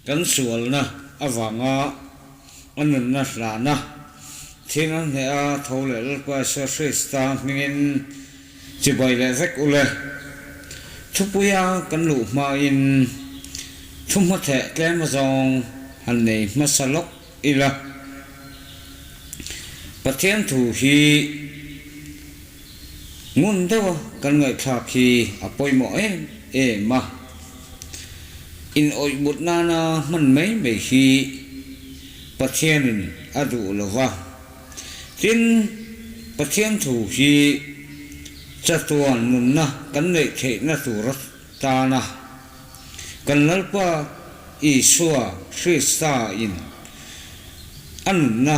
Kan sualna avanga a nunna hlana thil an hneh a, tho leh Lalpa Isua Krista hmingin chibai leh vek u le. Thupuia kan luh hmain thu hmatheh tlem azawng han nei hmasa lawk ila. Pathian thu hi ngun deuha kan ngaihthlak hi a pawimawh em em a. In awih but nana hman mai mai hi Pathianin a duh lo va. Tin, Pathian thu hi chatuan nunna kan neih theihna tur atana kan Lalpa Isua Krista in a nunna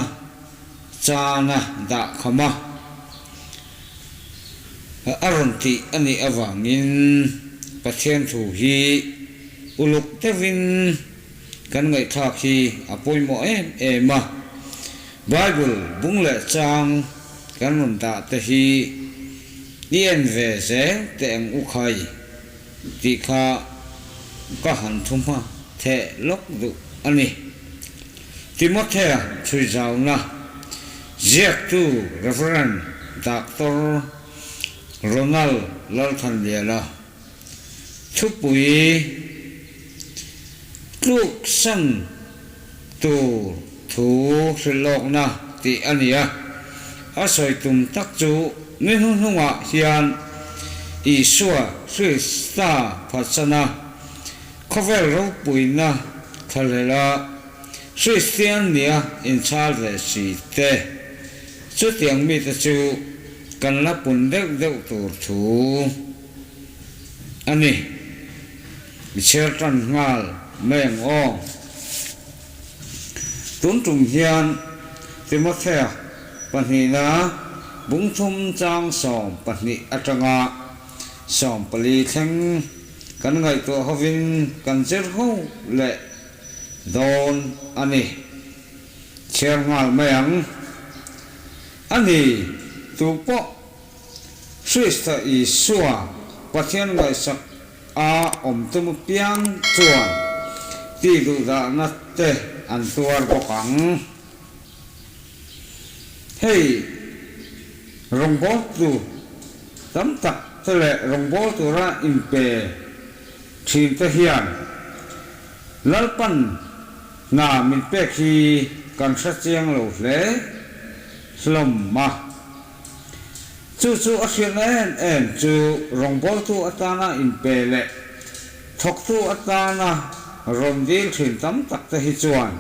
chana dah kham a, a rawn tih a nih avangin Pathian thu hi uluk deuhin kan ngaihthlak hi a pawimawh em em a. Bible bung leh chang kan rawn dah te hi i en ve zel teh ang u khai tih kha ka han thu hma theh lawk duh a ni. Timothea chhuizauna ziaktu Rev. Doctor Ronald Lalthanliana thupui tluksan tur thu hrilhlawkna tih a ni a. A sawi tum tak chu ni hnuhnungah hian Isua Krista phatsana khawvel ropuina thlahlel a Kristian nia inchhal ve si te, chutiang mite chu kan la pun deuh deuh tur thu a ni. I chhiar tan nghal mai ang aw. Tun tum hian Timothea pahnihna bungthum chang 12 atanga 14 thleng kan ngaihtuah hovin kan zir ho leh dawn a ni. Chhiar nghal mai ang. A ni, tu pawh Krista Isua Pathian ngaihsak a awm tum piang chuan tih duhdahna te an tuar bawk ang. Hei rawngbawltu tam tak te leh rawngbâwl tura inpe thin te hian Lalpan hna min pek hi kan hre chiang lo hle hlawm a. Chu chu a hriatna em em chu rawngbawltu atana inpe leh thawktu atana rawn dil thin tam tak te hi chuan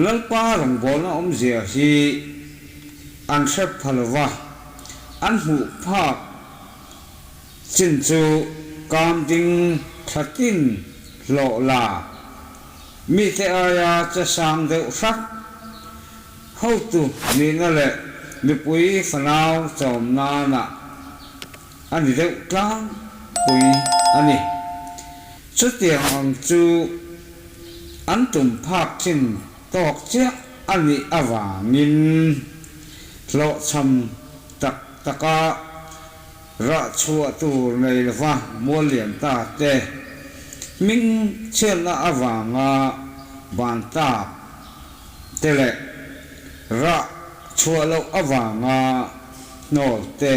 Lalpa rawngbawlna awmzia hi an hre pha lo va, an hmuh phak chin chu kam ding thla tin hlawh la, mite aia che sang deuh hrak hotu nihna leh mipui fanau chawm nanah a ni deuh tlangpui a ni. Chutiang ang chu an tum phak chin tawk chiah a nih avangin hlawhchham tak taka rah chhuah tur nei lova mual lian ta te hming chhiatna avanga ban tak te leh rah chhuah loh avanga hnawl te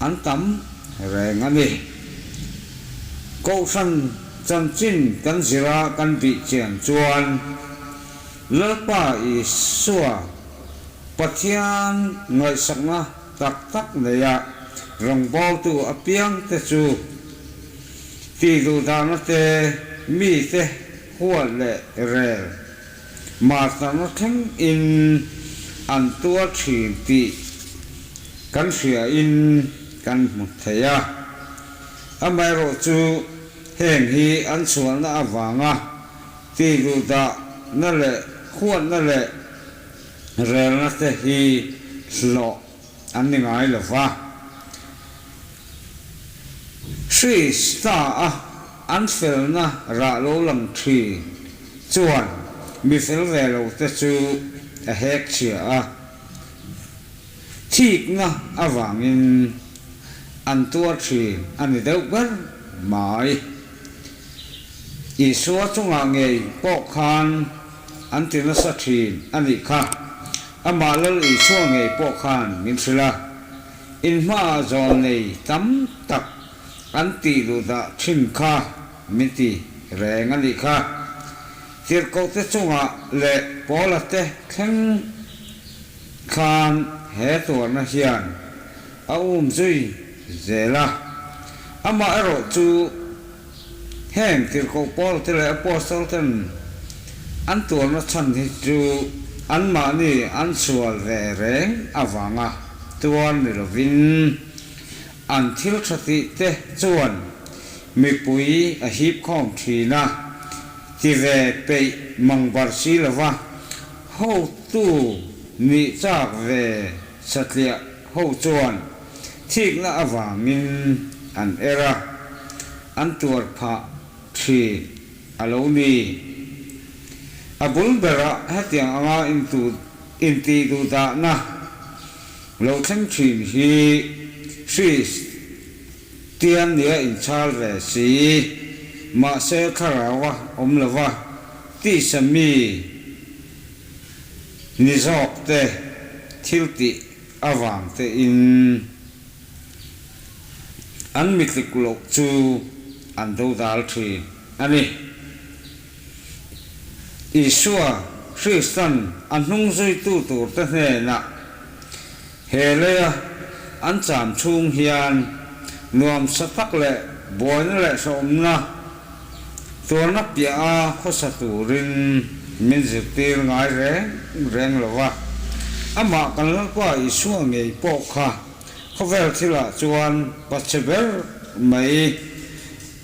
an tam reng a ni. Kohhran chanchin kan zira kan bih chian chuan Lalpa Isua Pathian ngaihsakna tak tak neia rawngbawltu apiang te chu tih duhdahna te, mite huat leh rel Martarna thleng in an tuar thin tih kan hria in kan hmu thei a. Amaherawh chu heng hi an chhuahna avanga tih duhdah na leh huatna leh relna te hi hlawh an ni ngai lo va. Krista a an felna rah lo lang thin chuan mi fel ve lo te chu a hek chhia a, thikna avangin an tuar thin a ni deuh ber mai. Isua chungah ngei pawh khan an ti nasa thin a nih kha. Amah Lal Isua ngei pawh khan min hrilh a, in hmaah zawl nei tam tak an tih duh dah thin kha min ti reng a nih kha. Tirhkohte chungah leh Paula te thleng khan he tuarna hian a um zui zel a. Amaherawh chu heng tirhkoh Paul te leh Apostle ten an tuarna chhan hi chu anmahni an sual ve reng avanga tuar ni lovin an thil tha tih te chuan mipui a hip khawm thin a, ti ve peih mang bar si lova hotu nih chak ve satliah ho chuan thikna avangin an er a, an tuar phah thin a lo ni. A bul berah hetiang anga intih duhdahna lo thleng thin hi Kristian nia inchhal ve si, mahse thlaraua awm lova tisa mi ni zawkte thil tih avang tein an mitlik loh chu an dodal thin a ni. Isua Kristan a hnung zuitu turte hnenah he leia an cham chhung hian nuamsa tak leh buaina leh hrehawmna tuarna piaha khawsa turin min zirtir ngai reng reng lo va. Amah kan Lalpa Isua ngei pawh kha khawvel thilah chuan pachhe ber mai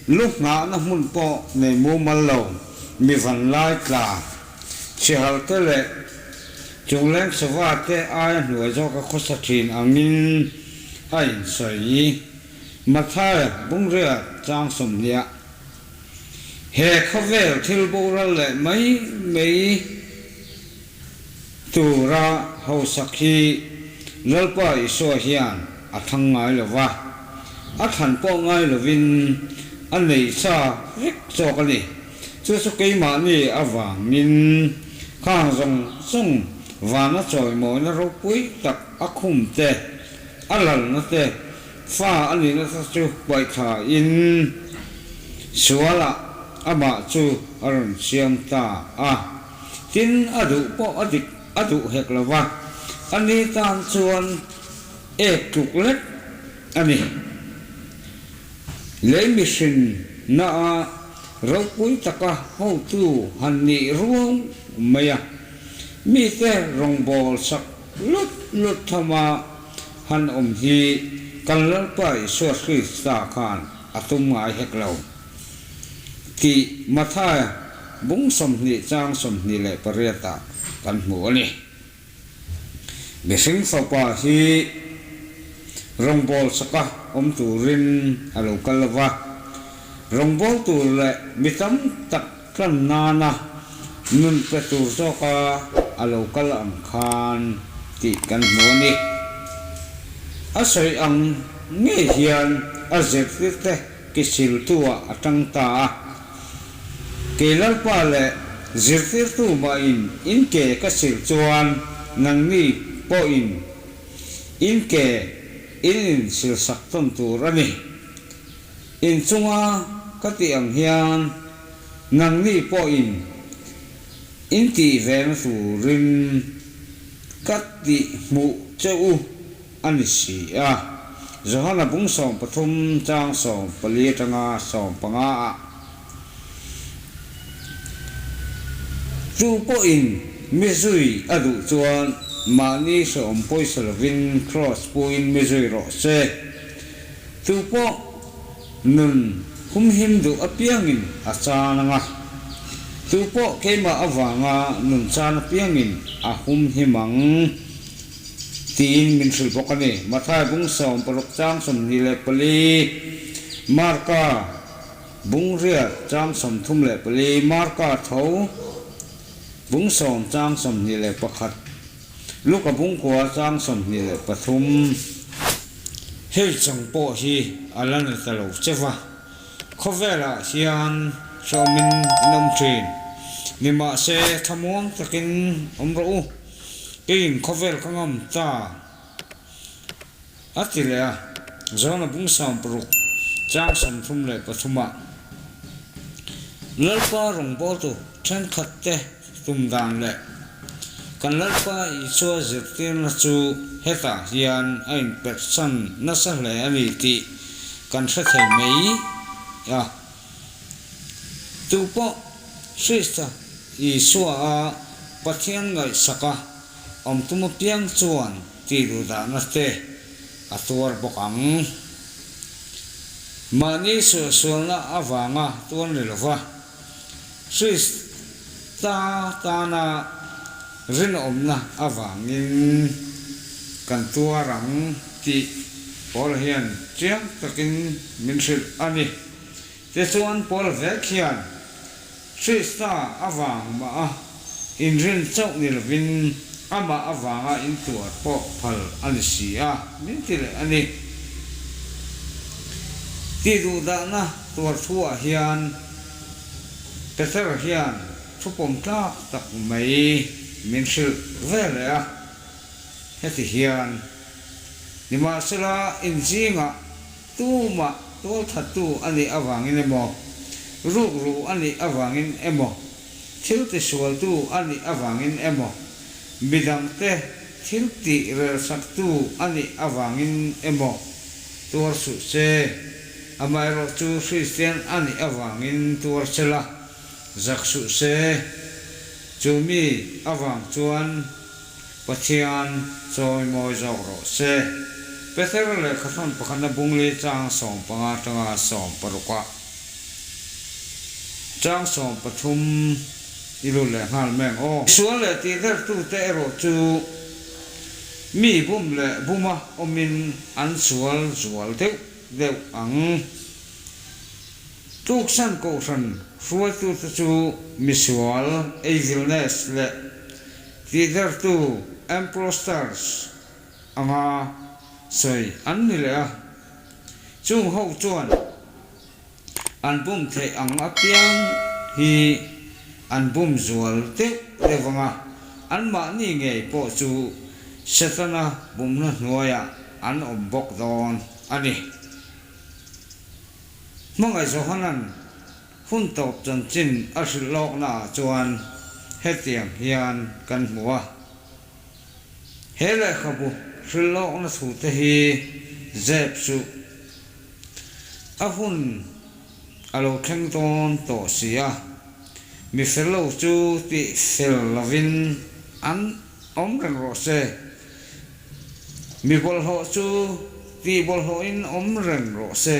lu nghahna hmun pawh nei mumal lo mi vanlai tla chhihalte leh chungleng sava te aia hnuai zawka khawsa thin angin a insawi. Mathaia Bungria chang sawmhniah he khawvel thil boral leh mai mai tura hausak hi Lalpa Isua hian a thlang ngai lo va, a thlan pawh ngai lovin a nei sa vek zawk a ni. Chu chu keimahni avangin khang zawng zawng vana chawimawina ropui tak a khum te, A lalna te, fa a nihna te chu paihthla in sualah amah chu a rawn siam ta a. Tin, a duh pawh a dik a duh hek lo va, a ni tan chuan ek tluk lek a ni. Lei mihrin na a ropui taka hotu han nih ruau mai a, mite rawngbâwl sak Lut lut thama han awm hi kan Lalpa Isua Krista khan a tum ngai hek lo tih Mathaia bung 20 chang 28 ah kan hmu a ni. Mihring fapa hi rawngbâwl saka awm turin a lo kal lo va, rawngbâwl tur leh mi tam tak Tlan nana nun pe tur zawka a lo kal ang khan tih kan hmu a ni. A sawi ang ngei hian a zirtirte kisiltu-ah a tang ta a. Kei Lalpa leh zirtirtu mahin in ke ka sil chuan nangni pawhin in ke in insilsak tawn tur a ni. Inchunga ka tih ang hian nangni pawhin in tih vena turin ka tih hmuh che u a ni si a. Johana bung 13 chang 14 atanga 15 ah Chu pawhin mi zui a duh chuan mahni hrehawm pawisa lovin kraws puin mi zui rawh se. Chu pawh nun humhim duh apiangin a chan ang a, chu pawh keimah avanga nun chan apiangin a humhim ang tiin min hrilh bawk a ni. Matthai bung 16 chang 24, Marka bung riat chang 34, Marka tho bung 10 chang 21, Luka bung kua chang 23. Hei chang pawh hi a la ni ta lo che va, khawvelah hian. hrehawmin in awm thin. Nimahse, thlamuang takin awm rawh u, keiin khawvel ka ngam ta. A ti leh a, Zona bung 60 chang 33 ah Lalpa rawngbawltu thenkhatte tum dan leh kan Lalpa Isua zirtirna chu hetah hian a inperhsan nasa hle a ni tih kan hre thei mai a. Tupawh Krista Isua a Pathian ngaihsaka awm tum apiang chuan tih duhdahna te a tuar bawk ang. Mahni suahsualna avanga tuar ni lova, Krista tana rinawmna avangin kan tuar ang tih Paula hian chiang takin min hrilh a ni. Tichuan Paula vek hian Krista avang mah a inrin chauh ni lovin amah avanga intuar pawh phal a ni si a, min ti leh a ni. Tih duhdahna tuar thuah hian Peter hian thu pawm tlak tak mai min hrilh ve leh a, heti hian, Nimahsela inzingah Tumah tualthattu a nih avangin emaw, rukru a nih avangin emaw, thil tisualtu a nih avangin emaw, midangte thil tih relsaktu a nih avangin emaw tuar suh se. Amaherawhchu Kristian a nih avangin tuar se la, zak suh se. Chu mi avang chuan. Pathian chawimawi zawk rawh se. Pether lehkhathawn pakhatna bungli chang 15 atanga 16 ah chang 13 i lut leh nghal meng aw. Sual leh tihdertute erawh chu mi bum leh buma awmin an sual zual deuh deuh ang. Tuksan kohhran hruaitute chu misual, evilness, leh tihdertu, imposters, anga sawi an ni leh a. Chung ho chuan an bum theih ang apiang hi an bum zual deuh deuh anga anmahni ngei pawh chu Setana bumna hnuaiah an awm bawk dawn a ni. Hmangaih Johanan hun tawp chanchin a hrilh lawknaah chuan hetiang hian kan hmu a, He lehkhabu hrilh lawkna thute hi zep suh. A hun a lo thleng dawn tawh si a, mi fel lo chu tih fel lovin an awm reng rawh se. Mi bawlhhlawh chu tih bawlhhlawhin awm reng rawh se.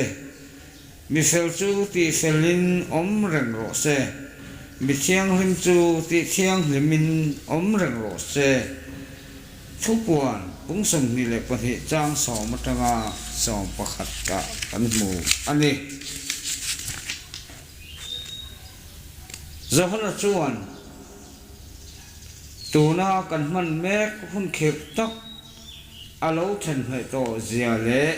Mi fel chu tih felin awm reng rawh se. Mi thianghlim chu tih thianghlimin awm reng rawh se. Thupuan pung 22 chang 10 atanga 11 ah kan hmu a ni. Johana chuan. Tuna kan hman mek hun khirh tak a lo then hnaih tawh zia leh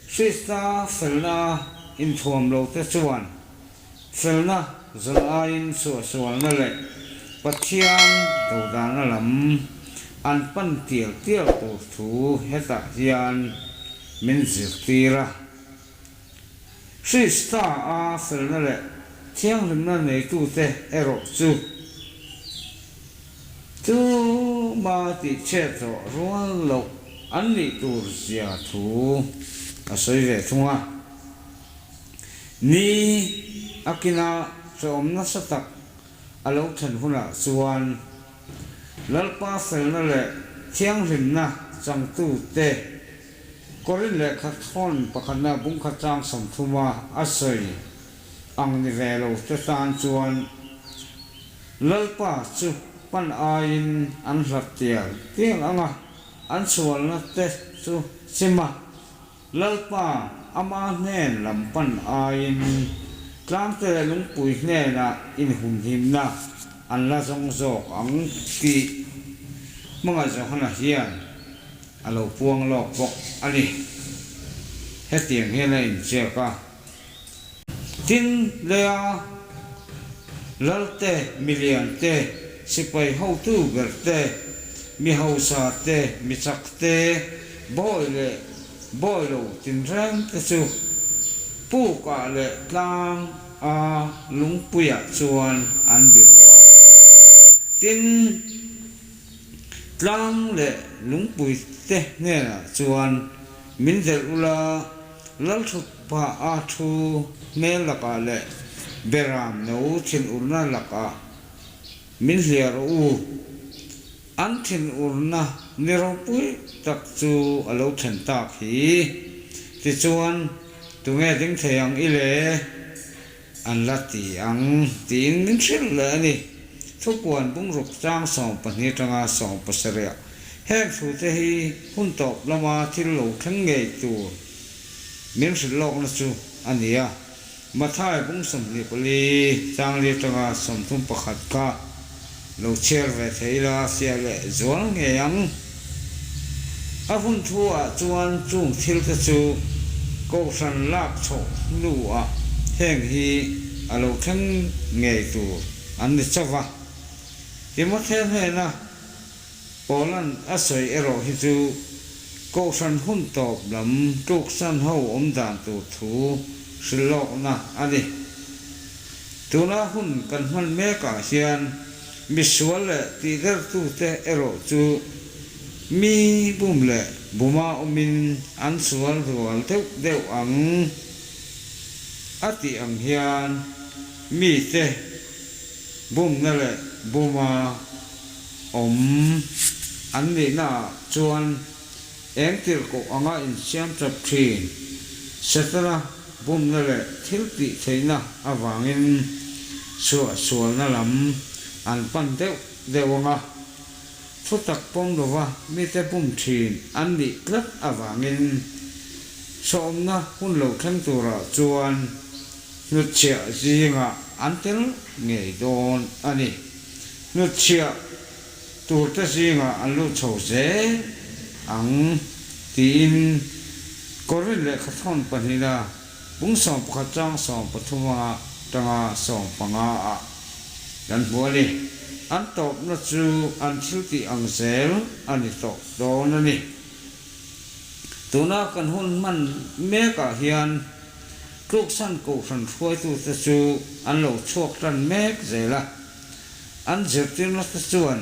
Krista felna inthuam lo te chuan felna zawn aiin suahsualna leh Pathian dodalna lam an pan tial tial tur thu hetah hian min zirtir a. Krista a felna leh thianghlimna neitute erawh chu tuma tihchhiat zawh rual loh an nih tur zia thu a sawi ve thung a. Ni a kina hrehawm nasa tak a lo thlen hunah chuan Lalpa felna leh thianghlimna changtute Korin lehkha thawn pakhatna bungkhat chang 30 a sawi ang ni ve lo te tan chuan Lalpa chu pan aiin an hlat tial tial ang a, an sualna te chu chim a, Lalpa ama hnen lam pan aiin tlangte leh lungpui hnenah inhumhimna an la zawng zawk ang tih hmangaih Johana hian a lo puang lawk bawk a ni. Hetiang hian a inziak a. Tin, leia Lal te, milian te, sipai hotu ber te, mi hausa te, mi chak te, bawi leh bawi lo tinreng te chu pukah leh tlang a lungpuiah chuan an biru a. Tin, tlang leh lungpui te hnenah chuan min delh ula, Lalthutpa a thu hmel lakah leh Beram no thinurna lakah min hliah rawh u. An thinurna ni ropui tak chu a lo thlen tak hi. Tichuan, tunge ding thei ang i le? An la ti ang tiin min hrilh leh a ni. Thupuan bungruk chang 12 atanga 17 heng thute hi hun tawp lama thil lo thleng ngei tur min hrilh lawkna chu a ni a. Mathai bung 24 chang li atanga 31 kha lo chhiar ve thei ila fiah leh zual ngei ang. A hun thu ah chuan chung thil te chu Kohhran lak chhoh hnu ah heng hi a lo thleng ngei tur an ni chauh va. Timothea hnena Paula'n a sawi erawh hi chu Kohhran hun tawp lam tluksan ho awm dan tur thu hrilh lawkna a ni. Tuna hun kan hman mekah hian misual leh tihdertute erawh chu mi bum leh buma awmin an sual rual deuh deuh ang a tih ang hian mite bumna leh buma awm an nihnaah chuan Eng tirhkoh anga insiam chap thin Setana bumna leh thil tih theihna avangin suahsualna lam an pan deuh deuh anga thu tak pawm lova mite bum thin an nih tlat avangin sawmna hun lo thleng turah chuan hnutchhiah zingah an tel ngei dawn a ni. Hnutchhiah Turte zingah an lut chho zel ang tiin Korin lehkha thawn pahnihna bung 11 chang 13 a tanga 15 ah kan hmu a ni. An tawpna chu an thil tih ang zel a ni tawh dawn a ni. Tuna kan hun hman mekah hian tluksan kohhran hruaitute chu an lo chhuak tan mek zel a. An zirtirna te chuan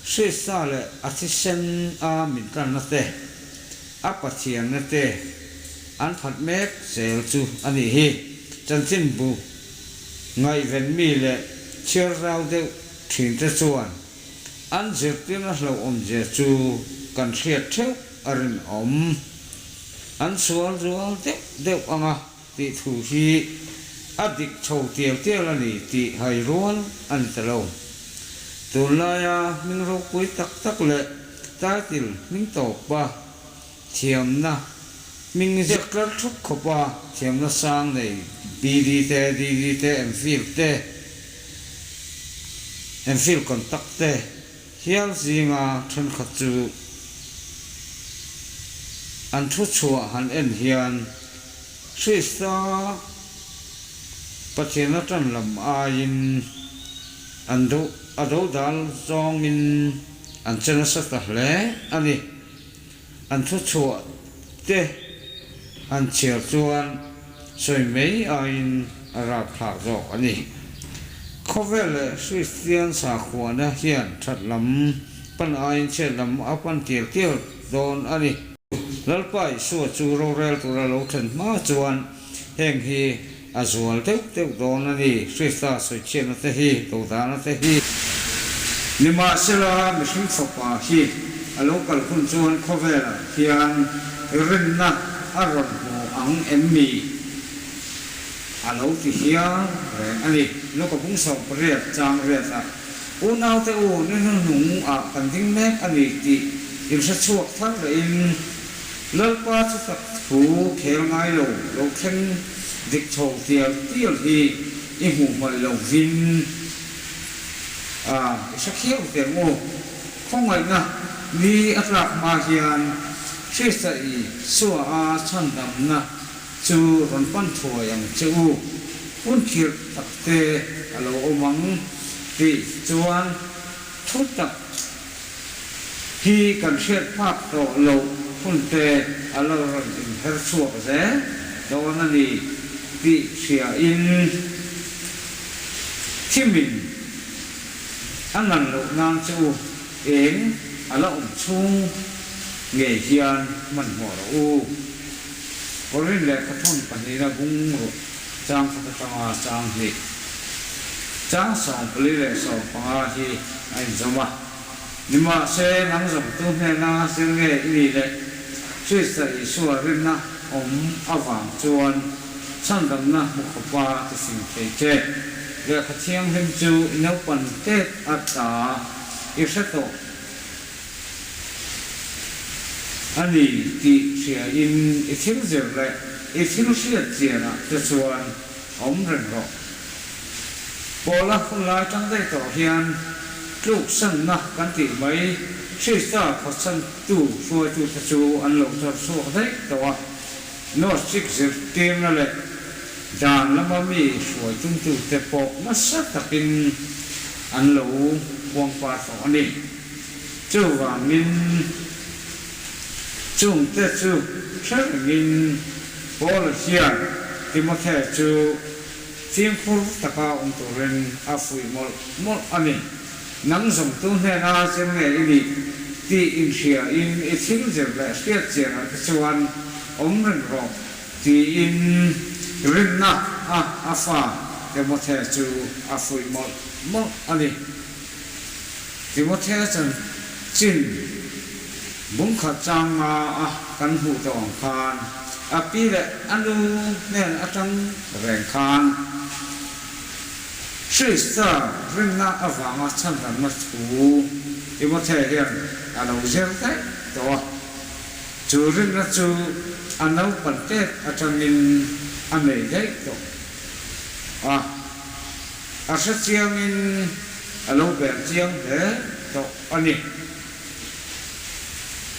Krista leh a thisen a min tlanna te, a Pathianna te an phat mek zel chu a nih hi. Chanchinbu ngaihven mi leh chhiar zau deuh thin te chuan an zirtirna hlauhawmzia chu kan hriat theuh a rinawm. An sual zual deuh deuh anga. Tih thu hi a dik chho tial tial a ni tih hai rual a ni ta lo. Tunlaia hming ropui tak tak leh title hming tawpa thiamna hming ziak tlar thup khawpa thiamna sang nei BD te, DD te, MPhil te, MPhil contact te hial zinga thenkhat chu an thu chhuah han en hian Krista Pathian atan lam aiin an do a dodal zawngin an che nasa ta hle a ni. An thu chhuah te han chhiar chuan sawi mai aiin a rapthlak zawk a ni. Khawvel leh Kristian sakhuana hian that lam pan aiin chhiat lam a pan tial tial dawn a ni. Lalpa Isua chu rorel tura lo then hma chuan heng hi a zual deuh deuh dawn a ni, Krista sawichhiatna te hi, dodana te hi. Nimahsela, mihring fapa hi a lo kal hun chuan khawvelah hian rinna a rawn hmu ang em mi? A lo ti hial reng a ni. Luka bung 18 chang riatah, Unaute u, ni hnuhnung ah kan ding mek a ni tih inhre chhuak thar lehin Lalpa chu tak thu khel ngai lo lo thleng dik chho tial tial hi i hmuh hmaih lo vin a i hre khiau teh ang u. Khawngaihna ni a tlak hma hian Krista Isua a chhandamna chu rawn pan thuai ang che u. Hun khirh tak te a lo awm ang tih chuan thu tak hi kan hriat phak tawh loh hun te a lo rawn inher chhuak zel dawn a ni tih hriain thimin a nan loh nan che u eng a la awm chhung ngei hian hmanhmawh rawh u. Korin lehkhathawn pahnihna bungruk chang khat atanga chang hnih, chang 14 leh 15 hi a inzawm a. Nimahse, nang zawmtu hnena zir nge i nih leh Krista Isua rinna awm avang chuan chhandamna hmu khawpa ti fing thei che. Lehkha thianghlim chu i naupan tet ata i hre tawh. A ni tih hriain i thil zir leh i thil hriat chianah te chuan awm reng rawh. Pawla hun lai tang daih tawh hian tluksanna kan tih mai Krista phatsantu hruaitute chu an lo chawr chhuak daih tawh a, Gnostic zirtirna leh dan lama mi hruai tumtute pawh nasa takin an lo puangpar tawh a ni. Chuvangin chungte chu hre rengin Paula hian Timothea chu fimkhur taka awm turin a fuih mawlh mawlh a ni. Nang zawngtu hnena zir nge i nih tih inhriain i thil zir leh hriat chianah te chuan awm reng rawh tiin rinna a a fa Timothea chu a fuih mawlh mawlh a ni. Timothea chanchin bungkhat chang nga a kan hmuh tawh ang khan a pi leh a nu hnen atang reng khan Krista rinna avanga chhandamna thu Timothea hian a lo zir daih tawh a, chu rinna chu a naupan tet atangin a nei daih tawh a. A hre chiangin a lo ber chiang hle tawh a ni.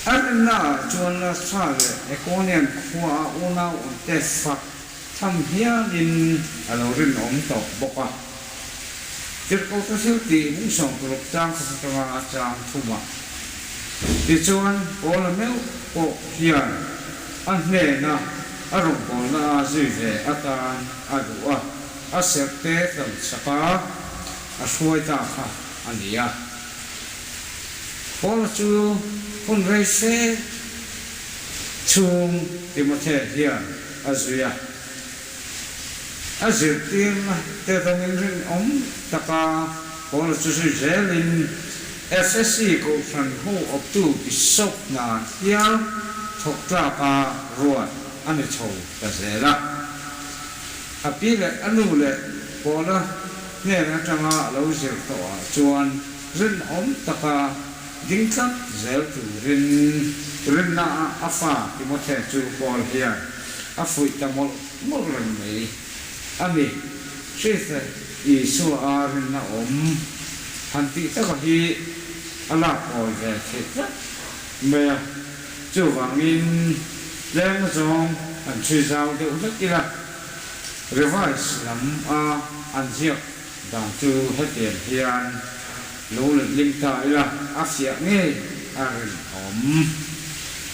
A rinnaah chuan Lastra leh Ikonian khuaa unau awmte fak tham hialin a lo rinawm tawh bawk a. Tirhkohte thil tih bung 60 chang khat atanga a chang thum a. Tichuan, Paula meuh pawh hian a hnena a rawngbawlna a zui ve atan a duh a. A serhte tlan sak a, a hruai ta kha a ni a. Paula chu hun rei fe chhung Timothea hian a zui a. A zirtirna te dawngin rinawm taka Paula chu zui zelin Efesi kohhran ho awptu Bishop hna hial thawk tlaka ruat a ni chho ta zel a. A pi leh a nu leh Paula hnen atanga a lo zir tawhah chuan rinawm taka ding tlat zel turin rinna a fa Timothea chu Paul hian a fuih ta mawlh mawlh reng mai a ni. Krista Isua a rinna awm han tih taka hi a lak kawi ve theih tlat mai a. Chuvangin tlem zawng an chhui zau deuh hlek ila, revise lam a an ziak dan chu hetiang hian lo letling ta ila a fiah ngei a rinawm.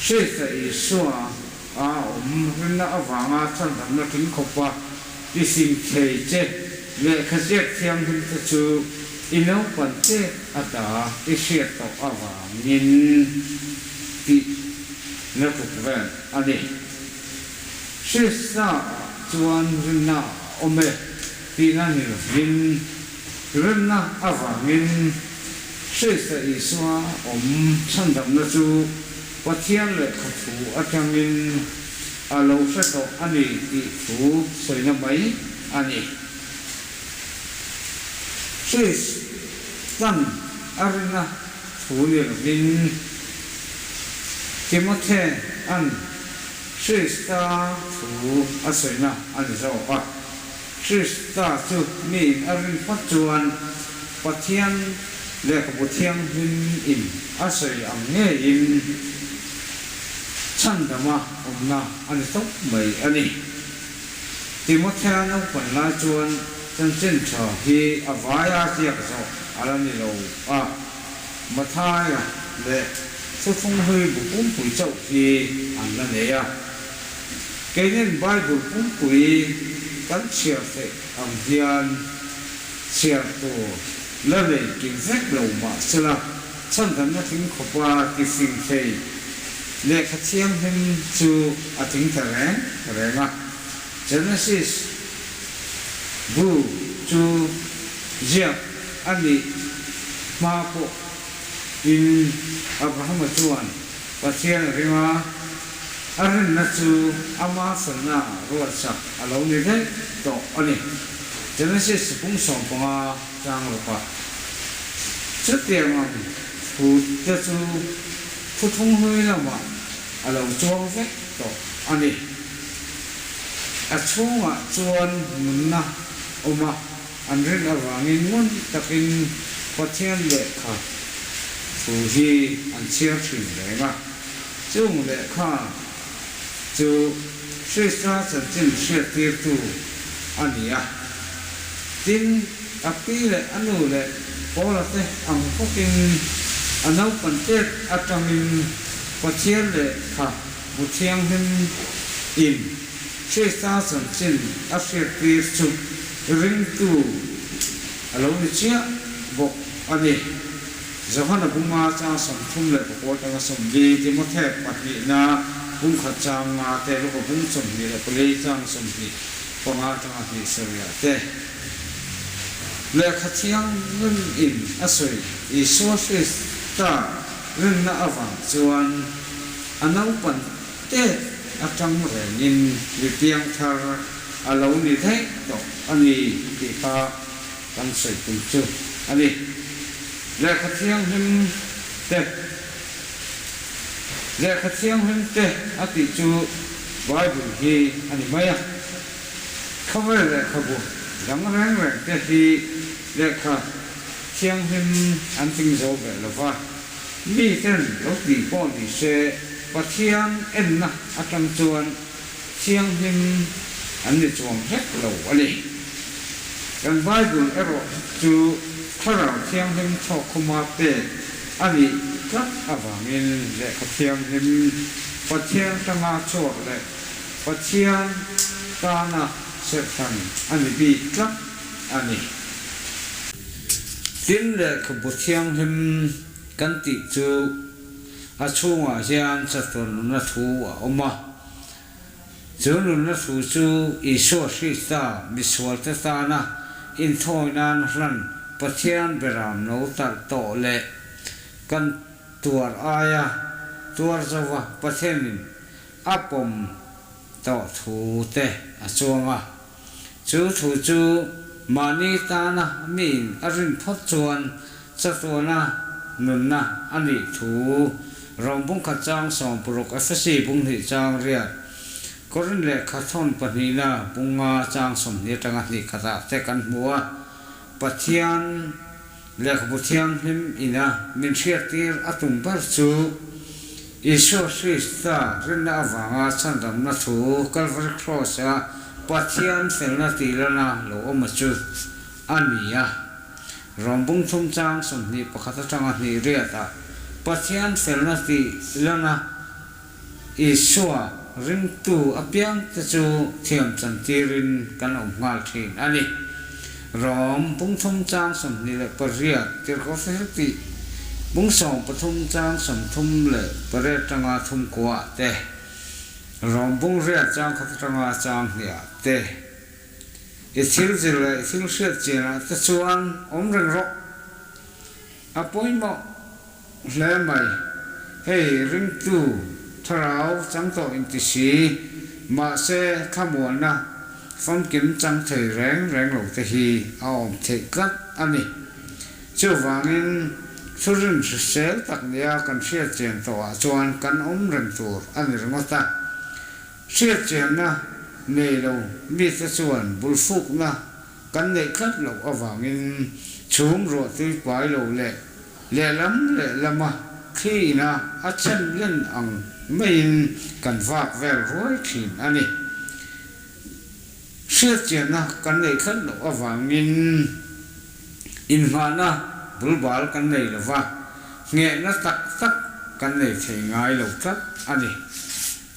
Krista Isua a awm rinna avanga chhandamna tling khawpa i fing thei che lehkha ziak thianghlim te chu i naupan tet ata i hriat tawh avangin tih na tluk vel a ni. Krista ah chuan rinna a awm e tihna ni lovin, rinna avangin Krista Isua awm chhandamna chu Pathian lehkha thu atangin a lo hre tawh a ni tih thu sawina mai a ni. Kristan a rinna thu ni lovin Timothea'n Krista thu a sawina a ni zawk a. Krista chu miin a rin phawt chuan Pathian Lehkhabu Thianghlim in a sawi ang ngeiin chhandama awmna a ni tawp mai a ni. Timothea naupan lai chuan chanchin tha hi a vaia ziak zawh a la ni lo a, Mathaia leh Thuthlung Hlui bu pumpui chauh hi an la nei a. Keinin Bible pumpui kan chhiar theih ang hian chhiar tur la nei kim vek lo mah sela, chhandamna tling khawpa ti fing thei lehkha thianghlim chu a tling ta reng reng a. Genesis bu chu ziak a nih hma pawh in Abrahama chuan Pathian a ring a, a rinna chu ama felna ruatsak a lo ni daih tawh a ni. Genesis pung 15 chang rawk a. Chutiang ang thu te chu thuthlung hlui lamah a lo chuang vek tawh a ni. A chhungah chuan nunna awm a. An rin avangin ngun takin Pathian lehkha thu hi an chhiar thin reng a. Chung lehkha chu Krista chanchin hriattirtu a ni a. Tin, a pi leh a nu leh Paula te ang bawkin a naupan tet atangin Pathian lehkha bu thianghlim in Krista chanchin a hriattir chu ringtu a lo ni chiah bawk a ni. Johana bunga chang 34 atanga 40, Timothea pahnihna bung khat chang nga te, Luka bung 24 chang 25 atanga hnih sarihah te. Lehkha thianghlim in a sawi Isua Krista rinna avang chuan a naupan Tet atang rengin mi piangthar a lo ni daih tawh a ni tih kha kan sawi tum chu a ni. Lehkha thianghlim te Lehkha thianghlim te a tih chu Bible hi a ni mai a. Khawvel lehkhabu dang reng reng te hi lehkha thianghlim an ting zo ve lo va. Miten lo tih pawh ni se, Pathian enna atang chuan thianghlim an ni chuang hlek lo a ni. Kan Bible erawh chu Thlarau Thianghlim thawkkhuma pek a nih tlat avangin lehkha thianghlim Pathian atanga chhuak leh Pathian tana serhhran a ni bik tlat a ni. Tin, lehkhabu thianghlim kan tih chu a chhungah hian chatuan nunna thu a awm a. Chu nunna thu chu Isua Krista misualte tana inthawi nan hlan Pathian beram lo talh tawh leh kan tuar aia tuar zova Pathianin a pawm tawh thu te a chuang a. Chu thu chu mahni tana miin a rin phawt chuan chatuana nunna a nih thu Rom bung khat chang 60 Efesi bung hnih chang riat Korin lehkha thawn pahnihna bung nga chang 20 atanga hnih khatah te kan hmu a. Pathian Lehkhabu Thianghlim ina min hriattir a tum ber chu Isua Krista rinna avanga chhandamna thu Calvary Cross-a Pathian felna tih lana lo awm a chu a ni a. Rom bung thum chang 21 atanga hnih riatah Pathian felna tih lana Isua ringtu apiangte chu thiam chantirin kan awm nghal thin a ni. Rom bung thum chang 28 Tirhkoh Filipi bung 13 chang 38 atanga thum kuaah te, Rom bung riat chang khat atanga chang hniah te, i thil zir leh i thil hriat chianah te chuan awm reng rawh. A pawimawh hle mai. Hei ringtu thlarau chang tawh inti si, mahse thlamuanna famkim chang thei reng reng lo te hi a awm theih tlat a ni. Chuvangin thurin hrisel tak nia kan hriatchian tawhah chuan kan awm reng tur a ni ringawt a. Hriatchianna nei lo mite chuan bulfukna Kan neih tlat loh avangin chhum ruah tui pai lo leh lehlam lehlama thli ina a chhem len ang maiin kan vak vel ruai thin a ni. Hriatchianna kan neih tlat loh avangin inhmahna bulbal kan nei lo va, nghehna tak tak kan nei thei ngai lo tlat a ni.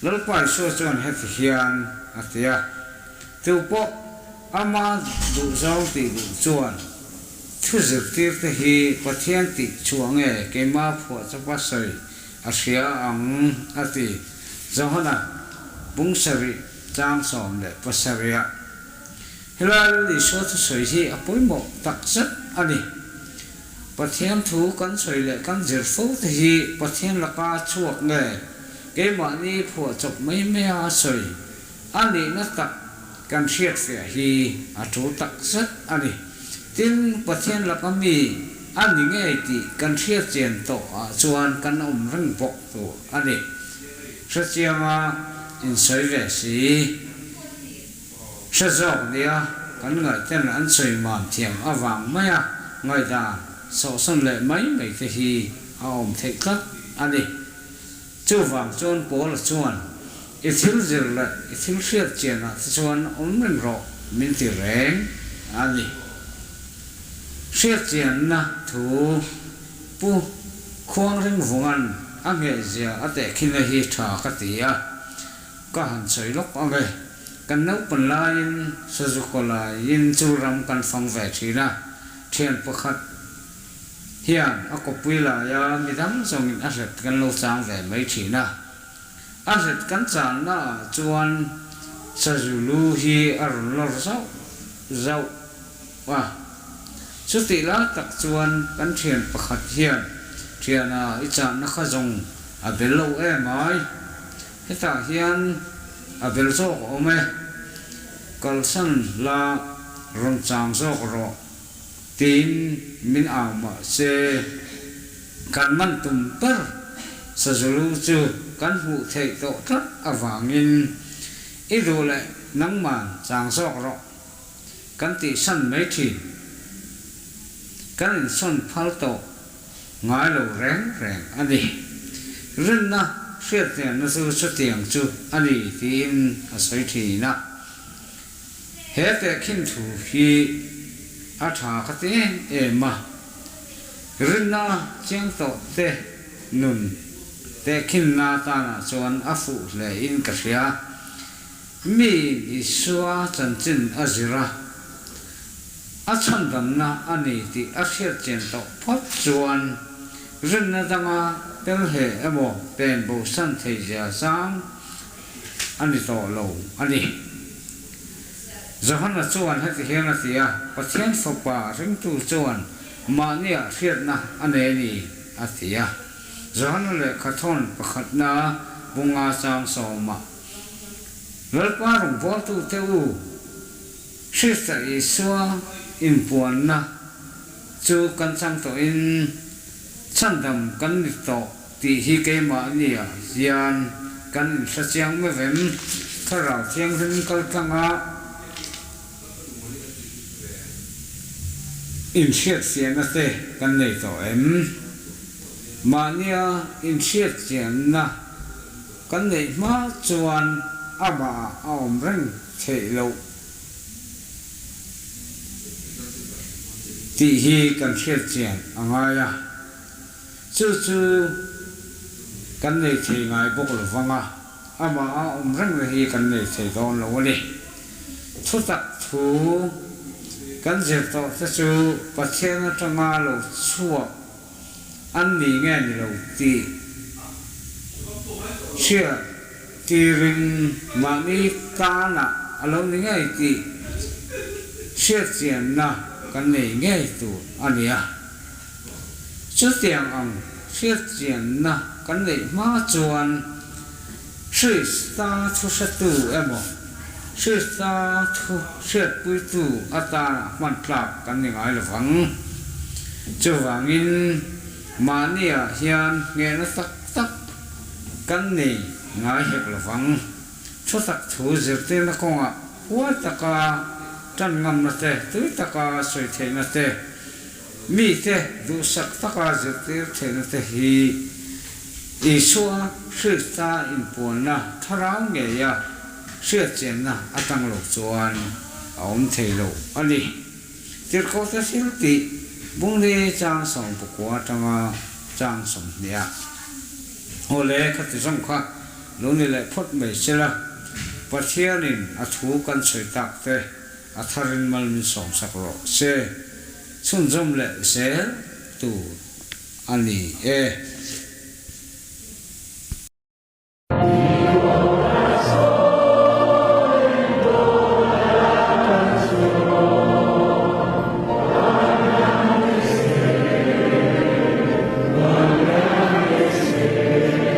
Lalpa Isua chuan heti hian a ti a, Tu pawh ama duhzawng tih duh chuan thu zirtirte hi Pathian tih chhuah nge keima phuah chawpa sawi a hria ang a ti. Johana bung sarih chang 17 ah helai Lal Isua thusawi hi a pawimawh tak zet a ni. Pathian thu kan sawi leh kan zir fo te hi Pathian laka chhuak nge keimahni phuah chawp mai maia sawi a nihna tak kan hriatfiah hi a tul tak zet a ni. Tin, Pathian laka mi a ni ngei tih kan hriatchian tawh ah chuan kan awm reng bawk tur a ni. Hrechianga insawi ve si. Hre zawk nia kan ngaihten an sawi mam thiam avang maia ngaihdan sawhsawn leh mai mai te hi a awm theih tlat a ni. Chuvang chuan Paula chuan, I thil zir leh i thil hriat chianah te chuan awm reng rawh min ti reng a ni. Hriat chianna thu Pu Khuangringvunga'n a nghehzia a tehkhinna hi tha ka ti a. Ka han sawi lawk ang e. Kan naupan laiin Sazukaw laiin chu ram kan fang ve thin a, thian pakhat hian a kawppui laia midang zawngin a hlet kan lo chang ve mai thin a. A hlet kan channa ah chuan Sazu lu hi a rawn lawr zauh zauh a. Chutih lai tak chuan kan thian pakhat hian, Thiana i channa kha zawng a bel lo em ai? Hetah hian a bel zawk a awm e, kalsan la rawn chang zawk rawh tiin min au mah se kan man tum ber Sazulu chu kan hmuh theih tawh tlat avangin i duh leh nangman chang zawk rawh kan tihsan mai thin. Kan insawn phal tawh ngai lo reng reng a ni. Rinna hriatnelna chu chutiang chu a ni tiin a sawi thin a. He tehkhin thu hi a tha ka ti em em a. Rinna chiang tawh te nun tehkhinna tanah chuan a fuh hle in ka hria. Mi Isua chanchin a zir a, a chhandamna a ni tih a hriat chian tawh phawt chuan rinna danga tel he emaw pen bosan thei zia zang a ni tawh lo a ni. Johana chuan heti hian a ti a, Pathian Fapa ringtu chuan mahniah hriatna a nei a ni, a ti a. Johana lehkhathawn pakhatna bunga chang sawmah. Lalpa rawngbawltute u, Krista Isua inpuanna chu kan chang tawhin chhandam kan ni tawh tih hi keimahniah hian kan inhre chiang meuh em? Thlarau Thianghlim kaltlanga inhriatfiahna te kan nei tawh em? Mahnia inhriatchianna Kan neih hma chuan amah a awm reng theih loh tih hi kan hriat chian a ngai a, chu chu kan nei thei ngai bawk lo vang a, amah a awm reng na hi kan nei thei dawn lo a ni. Thutak thu kan zir tawh te chu Pathian atanga lo chhuak An ni nge ni lo tih hriat tirin mahni tanah a lo ni ngei tih hriatchianna kan nei ngei tur a ni a. Chutiang ang hriatchianna kan neih hma chuan Krista thu hretu emaw Krista thu hriatpuitu atana hman tlak kan ni ngai lo vang. Chuvangin mahniah hian nghehna tak tak kan nei ngai hek lo vang. Thu tak thu zirtirna kawngah huai taka tan ngamna te, tui taka sawi theihna te, Mite duhsak taka zirtir theihna te hi Isua Krista inpuanna thlarau ngeia hriatchianna atang lo chuan a awm thei lo a ni. Tirhkohte thil tih bungli chang 19 atanga chang 20 ah. Aw le, khati zawng kha lo ni leh phawt mai se la, Pathianin a thu kan sawi tak te a tharin mal min sawmsak rawh se, chhunzawm leh zel tur a ni e.